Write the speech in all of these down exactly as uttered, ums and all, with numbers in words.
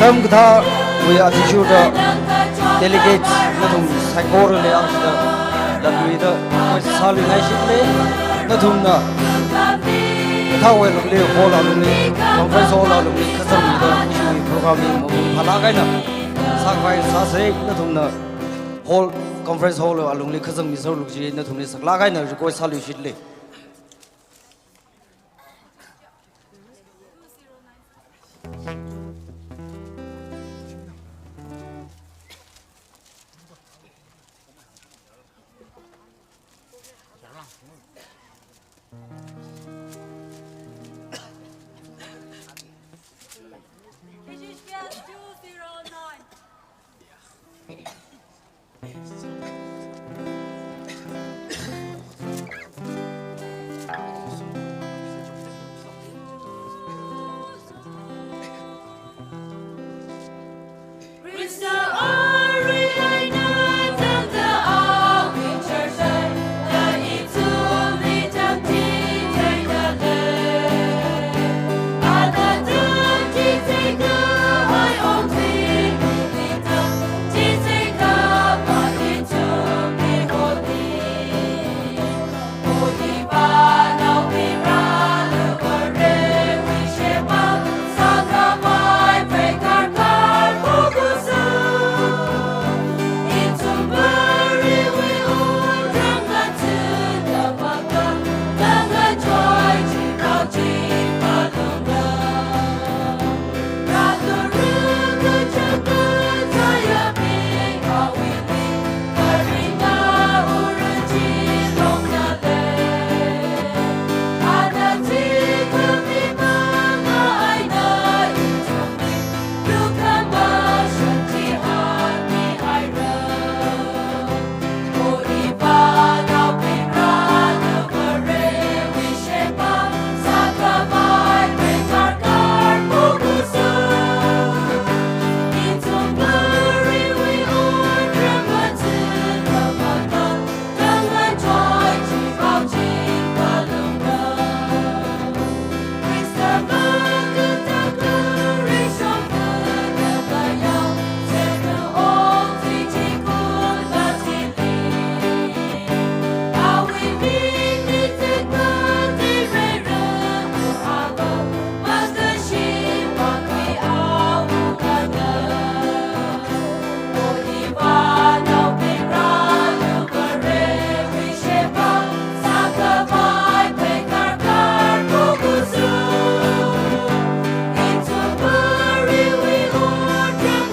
Atam kathāwui athishurda delegates nathum saikorali akhashida latluida request sāluingaishit lei. Nathumna kathāwui alungli, hall alungli, conference hall alungli khazangmida ishiwui program hi mapung phālāk eina sākhavai sāsa. Nathumna hall, conference hall alungli khazangmiserlu kaji nathumli saklāk eina request sāluishit lei. H H P S two zero nine.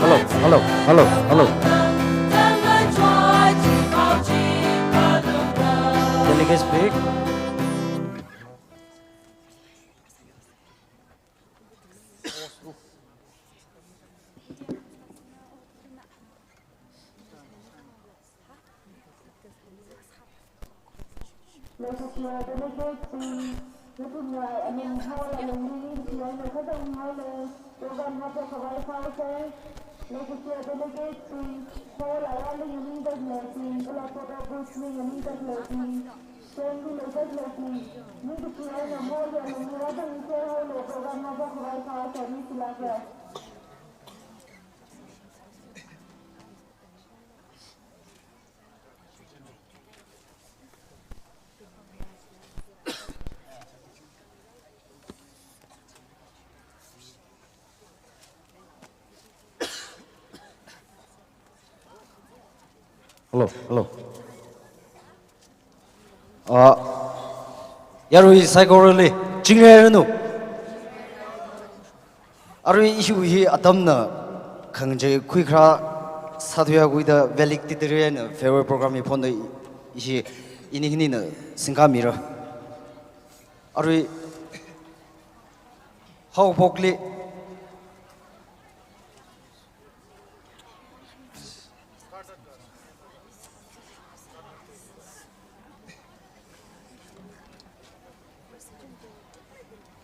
Hello, hello, hello, hello. Delegates speak. Leikashiya delegatesbing, nathumna aning hall alungli ningshi eina khazanghai lei, program haophokkhavai sāsa. Leikashiya delegatesbing, hall ayarli nganingda khaleibing, kala photo boothli nganingda khaleibing, stand li leida khaleibing, ningshi eina hall alungli rāzangsa, hall program haophokkhavai sāsa, ningshilāka. Hello, hello. Ah, yarui saikorali, chingri ranu. Arui ishi hi atamna khangachei khuikharā sāthuiya khuida valedictory eina farewell program hi phonda ishi ini hinina singkhamira. Arui haophokli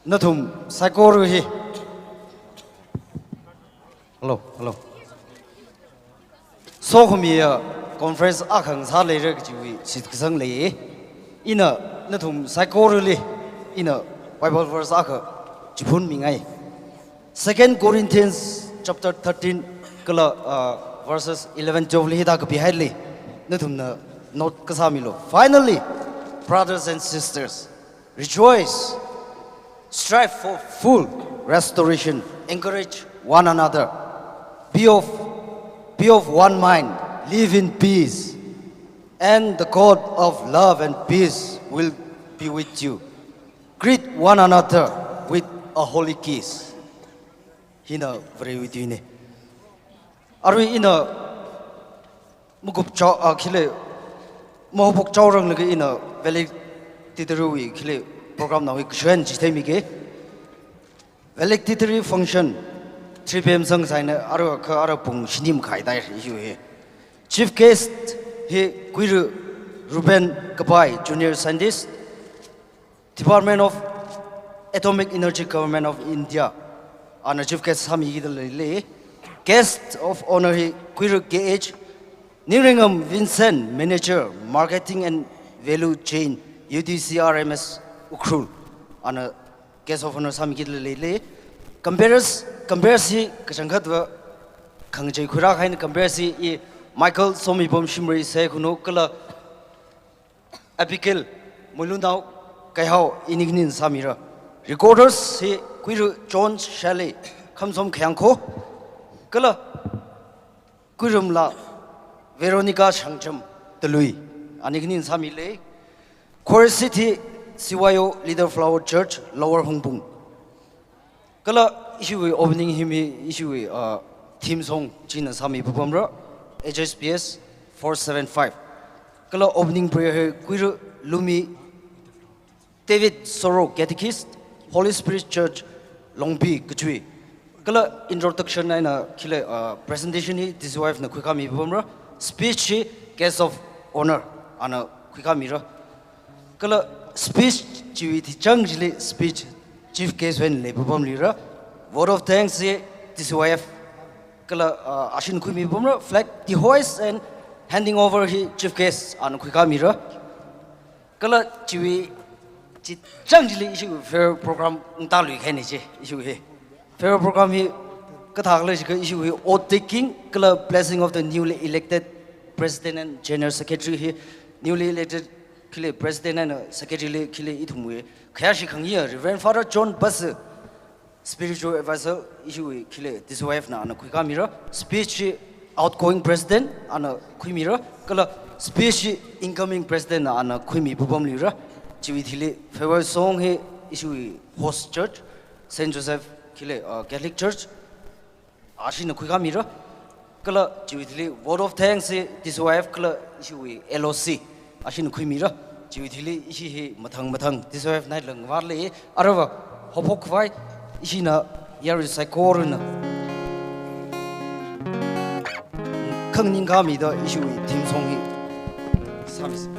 nathum saikora hi. Hello, hello. Sokhamiya conference akha ngasāleira kajiwui shitkasang lei. Ina nathum saikorali ina Bible verse akha chiphunmingai. Second Corinthians chapter thirteen kala, uh, verses eleven, twelve li hithā kapihaili, nathumna note kasāmilu. Finally, brothers and sisters, rejoice, strive for full restoration, encourage one another, be of, be of one mind, live in peace, and the God of love and peace will be with you. Greet one another with a holy kiss. Hina Varewui tuina. Arui ina makup chao, ah, khili, mahaophok chaoranglaga ina valedictory wui khili program naowui kashun chitheimiki. Valedictory function three P M sangsaina, arui kha arui pung shini makhai tāi ishiwui hi. Chief guest hi Kuiru Reuben Kapai, Junior Scientist, Department of Atomic Energy, Government of India, ana chief guest sāmikida leili. Guest of honor hi Kuiru K H Ningringam Vincent, Manager, Marketing and Value Chain, U D C R M S Ukhrul, ana guest of honor sāmikida leili. Comperes, comperes hi kachangkhatva khangachei khuirākahaina. Comperes hi i Michael Somibom Shimray Seikhunu kala Abigail Muilunao Kaihao, ini khanin sāmira. Recorders hi Kuiru John Shelley, Khamsom Khayangkho, kala Kuirumla Veronica Shangcham Talui, ani khanin sāmili. Chorus hi C Y O Little Flower Church, Lower Hungpung. Kala ishiwui opening hymn hi ishiwui, uh, theme song china sāmi papamra, H S P S four seven five. Kala opening prayer hi Kuiru Lumi David Soro, Catechist, Holy Spirit Church, Longpi, Kachui. Kala introduction eina khili, uh, presentation hi D C Y F na khuikāmi papamra, speech hi guest of honor ana khuikāmira. Kala speech chiwui tichang chili speech chief guest wui eina leipapamlira. Vote of thanks hi D C Y F kala, uh, ashina khuimi papamra, flag dehoist and handing over hi chief guest ana khuikāmira. Kala chiwui tichang chili ishiwui farewell program ungtāluikahaina chi ishiwui hi. Farewell program hi kathākhala jiakha ishiwui oath taking kala blessing of the newly elected president and general secretary hi, newly elected khili president and secretary li khili ithumwui khayāshi khangayā Reverend Father John Basu, spiritual advisor ishiwui khili D C Y F na ana khuikāmira. Speech hi outgoing president ana khuimira. Kala speech hi incoming president na ana khuimi papamlira. Chiwui thili farewell song hi ishiwui host church, Saint Joseph khili, uh, Catholic Church, ashina khuikāmira. Kala chiwui thili vote of thanks hi D C Y F kala ishiwui L O C ashina khuimira. Chiwui thili ishi hi mathang mathang D C Y F na langvāli, arava haophok khavai ishina yarui saikorana khanganing khamida ishiwui theme song hi sāmisa.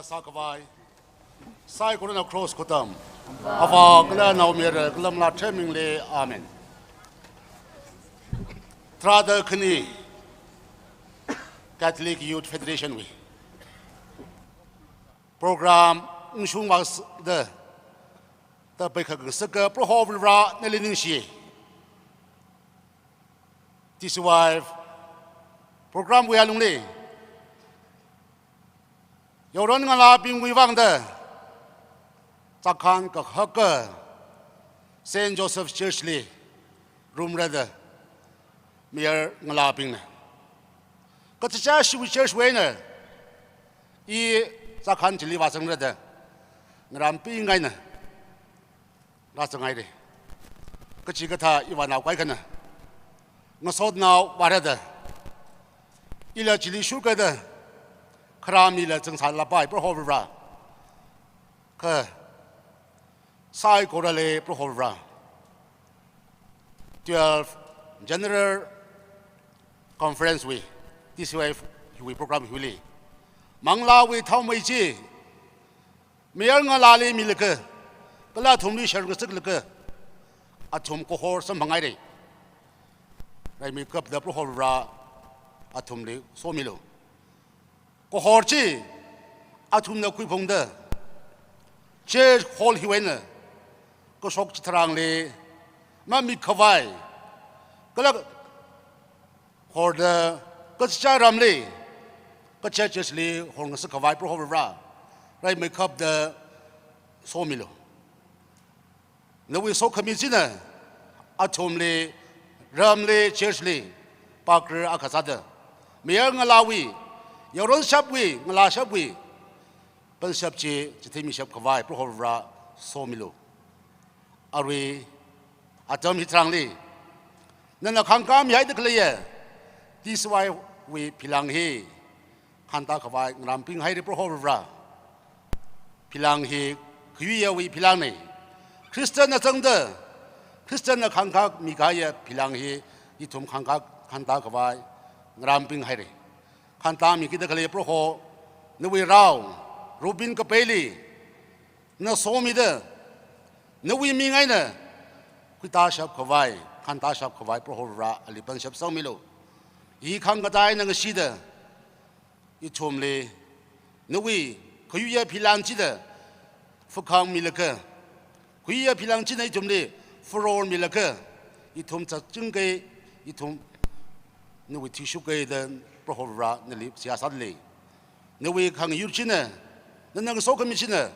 Sākhavai saikorana cross khutam, Avā kala Naomayara kala Manglā Katharawui mingli. Amen. Tharāda khani Catholic Youth Federation wui program ngashungvāsāda, tāpai khangasaka Proho Vare nali ningshi. T C Y F program wui alungli yaron ngalābingwui vangda chākhān kahaka Saint Joseph Church li rumrada, mayar ngalābingna, kachichā ishiwui church wui eina i chākhān chili vāzangrada, ngarāmpingaina rāzanghaira. Kachikathā ivānao kaikhana ngasotnao vārada, ila chili shurkada, kharā mila zangsālapai Proho Vare. Kha saikorali Proho Vare, twelve General Conference wui, T C Y F wui program hiwuili manglāwui thaomei chi mayar ngalāli milaga, kala athumli sharngasaklaga, athum kahor samphanghaira. Rimeikapta Proho Vare athumli somilu. Kahor chi athumna khuiphungda, church hall hiwui eina kashok chitharanli mamikhavai, kala horda kachichā ramli, kachichā church li horngasakhavai Proho Vare, rimeikapta somilu. Nawui sokhami china athumli, ramli, church li pākra akha sāda, mayar ngalāwui, yaronshapwui, ngalāshapwui pangshap chi chitheimishapkhavai Proho Vare somilu. Arui atam hitharanli nana khangkāmihaida khaleiya T C Y F wui pheelang hi khantā khavai ngarāmpinghaira Proho Vare. Pheelang hi khayuiyawui pheelangna. Khristana zangda, Khristana khangkāmi kahaiya pheelang hi ithum khangkā, khantā khavai ngarāmpinghaira. Khantāmikida khalei Proho, nawui rao Rubin kapaili na somida, nawui ming eina khuitāshapkhavai, khantāshapkhavai Proho Vare ali pangshap sangmilu. Hi khangkatā eina ngashida, ithumli nawui khayuiya pheelang chida phakhangmilaga, khayuiya pheelang china ithumli pharormilaga, ithum zatchingkei, ithum nawui thishurkei da Proho Vare nali seihā sādalei. Nawui khangayur china, nana ngasokhami china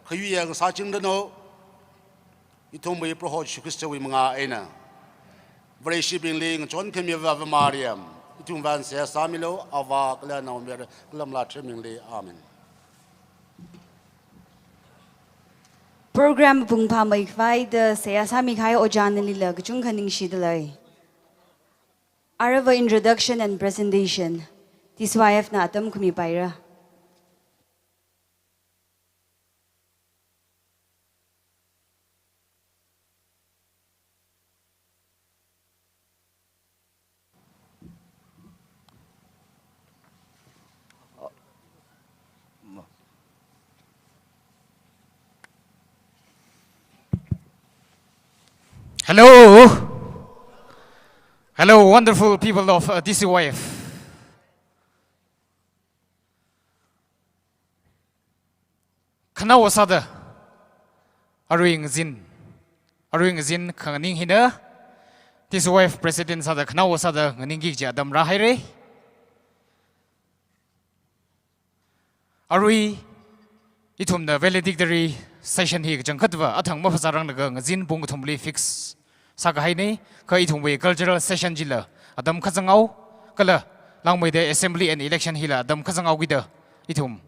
khayuiya ngasāchingranu. Ithumwui Proho Jishu Khristawui manga eina Vareshibingli ngachonkhami Ava Mariam, ithumwui vang seihā sāmilu, Avā kala Naomayara kala Manglā Katharawui mingli. Amen. Program pung phāmeikhavai seihā sāmikahai ojā nalila kachungkha ningshidalei. Aruiva introduction and presentation, T C Y F na atam khuimipaira. Hello. Hello, wonderful people of, uh, T C Y F. Khanaowa sāda arui ngazin, arui ngazin khanganing hina, T C Y F President sāda khanaowa sāda nganingki kaji atam rāhaira. Arui ithumna valedictory session hi kachangkhatva athang maphāzāranglaga ngazin pung kathumli fix sākahaina, kha ithumwui cultural session chila atam kazangao, kala langmeida assembly and election hila atam kazangao kida, ithum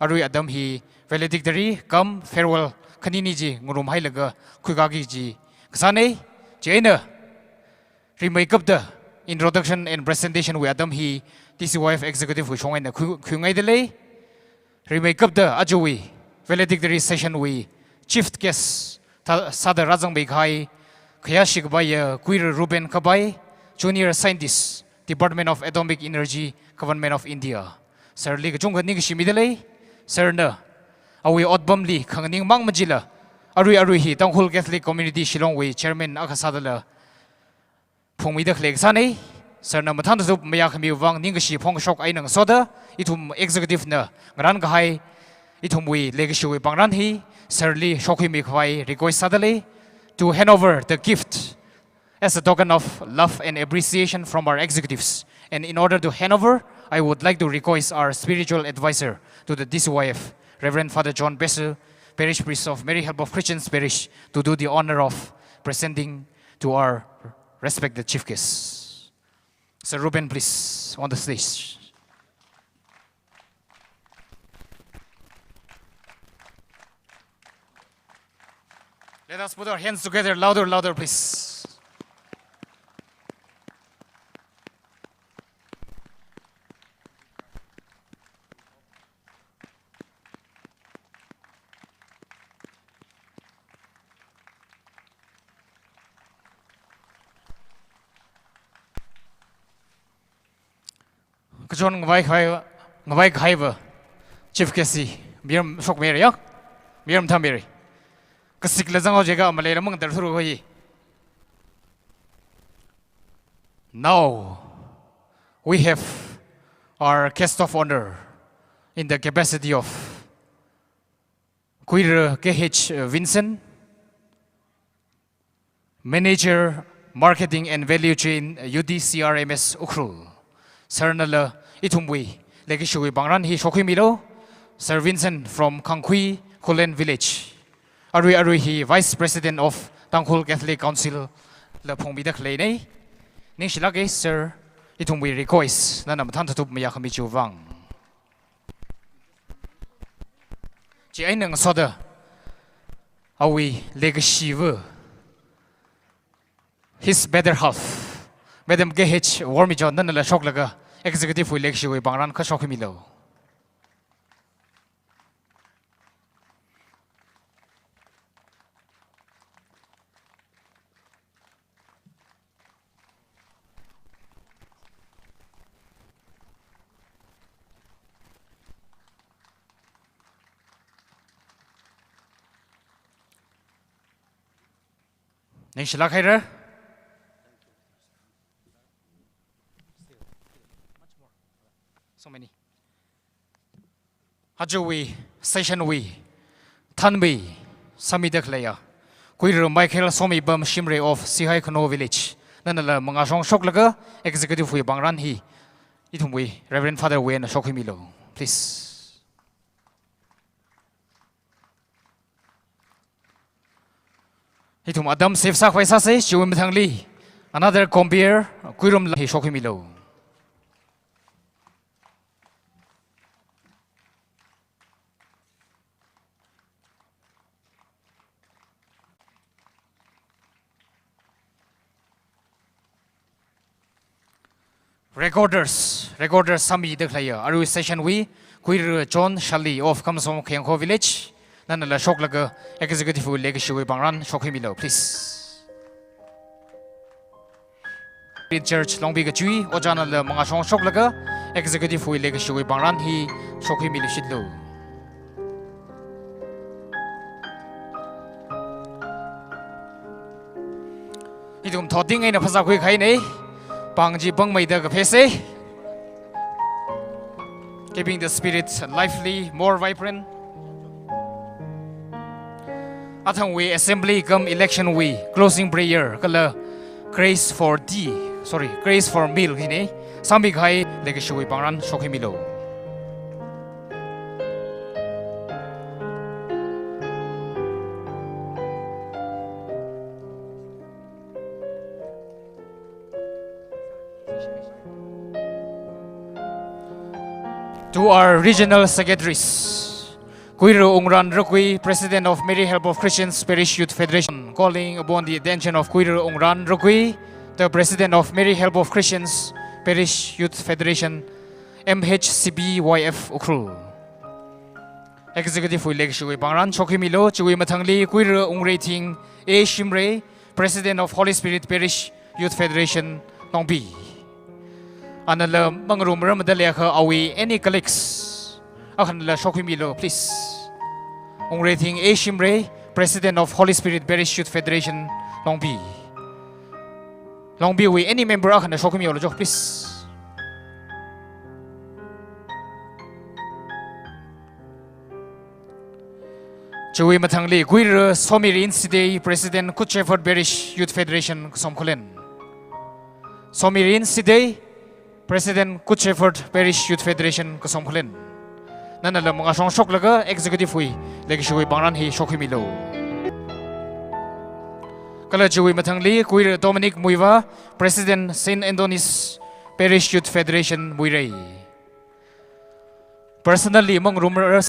arui atam hi valedictory cum farewell khanini chi ngarumhailaga khuikaki kaji kasāna. Chieina rimeikapta introduction and presentation wui atam hi T C Y F executive wui shong eina khui, khuingaidalei. Rimeikapta ajawui valedictory session wui chief guest thā, sāda rāzangmeikahai khayāshi kapaiya Kuira Reuben Kapai, Junior Scientist, Department of Atomic Energy, Government of India. Sir li kachungkha ningshimidalei. Sir na awui otpamli khanganing mang machila, arui arui hi Tangkhul Catholic Community Shillong wui chairman akha sādala phungmida khalei kasāna. Sir na mathān tatup mayākhami vang ningkashi phongkashok eina ngasoda, ithum executive na ngarān kahai ithumwui leikashiwui pāngran hi Sir li shokhuimi khavai request sādalei, to hand over the gift as a token of love and appreciation from our executives. And in order to hand over, I would like to request our spiritual advisor to the D C Y F, Reverend Father John Bessel, Parish Priest of Mary Help of Christians Parish, to do the honor of presenting to our respected chief guest. Sir Reuben, please, on the stage. Let us put our hands together, louder, louder, please. Kachon ngavai kahai, ngavai kahaiva chief guest hi mayar shokmira ya, mayar mathāmira. Kasikla zanghaojiakha maleila mang tarthuru hoi. Now we have our guest of honor in the capacity of Kuira K H Vincent, Manager, Marketing and Value Chain, U D C R M S Ukhrul. Sir nala ithumwui leikashiwui pāngran hi shokhuimilu. Sir Vincent from Khangkhui, Khullen Village. Arui arui hi Vice President of Tangkhul Catholic Council la phungmida khaleina. Ningshilāka, Sir, ithumwui request nana mathān tatup mayākhami chiwui vang. Chi eina ngasoda awui leikashiva, his better half, Madam K H Wormichon, nanala shoklaga executive wui leikashiwui pāngran kha shokhuimilu. Ningshilāk haira. So many. Ajawui session wui thānmei sāmida khaleiya Kuira Michael Somibam Shimray of Sihai Khano Village, nanala mangāshong shoklaga executive wui pāngran hi ithumwui Reverend Father wui eina shokhuimilu, please. Ithum atam save sākhavai sāsa, chiwui mathangli another compeer Kuirum la hi shokhuimilu. Recorders, recorders sāmida khaleiya arui session wui Kuira John Shali of Kamsom Khayangkho Village, nanala shoklaga executive wui leikashiwui pāngran shokhuimilu, please. Church Longpi kachui, ojānala mangāshong shoklaga executive wui leikashiwui pāngran hi shokhuimilu shitlu. Ithum thotting eina phasā khuikahaina, pāng chi pāngmeida kaphesa. Keeping the spirit lively, more vibrant. Athangwui assembly cum election wui closing prayer kala grace for tea, sorry, grace for meal hina sāmikahai leikashiwui pāngran shokhuimilu. To our regional secretaries, Kuira Ungran Rakui, President of Mary Help of Christians Parish Youth Federation, calling upon the attention of Kuira Ungran Rakui, the President of Mary Help of Christians Parish Youth Federation, M H C P Y F Ukhrul. Executive wui leikashiwui pāngran shokhuimilu, chiwui mathangli Kuira Ungreithing A Shimray, President of Holy Spirit Parish Youth Federation, Longpi. Anala mangarum ramada leiakha awui any colleagues, Akhanala shokhuimilu, please. Wungreithing A Shimray, President of Holy Spirit Parish Youth Federation, Longpi. Longpiwui any member akhana shokhuimilu jo, please. Chiwui mathangli Kuira Somirin Sidei, President Good Shepherd Parish Youth Federation, Kasom Khullen. Somirin Sidei, President Good Shepherd Parish Youth Federation, Kasom Khullen. Nanala mangāshong shoklaga executive wui leikashiwui pāngran hi shokhuimilu. Kala chiwui mathangli Kuira Dominic Muivah, President Saint Anthony's Parish Youth Federation, Muirei. Personally mangarumrar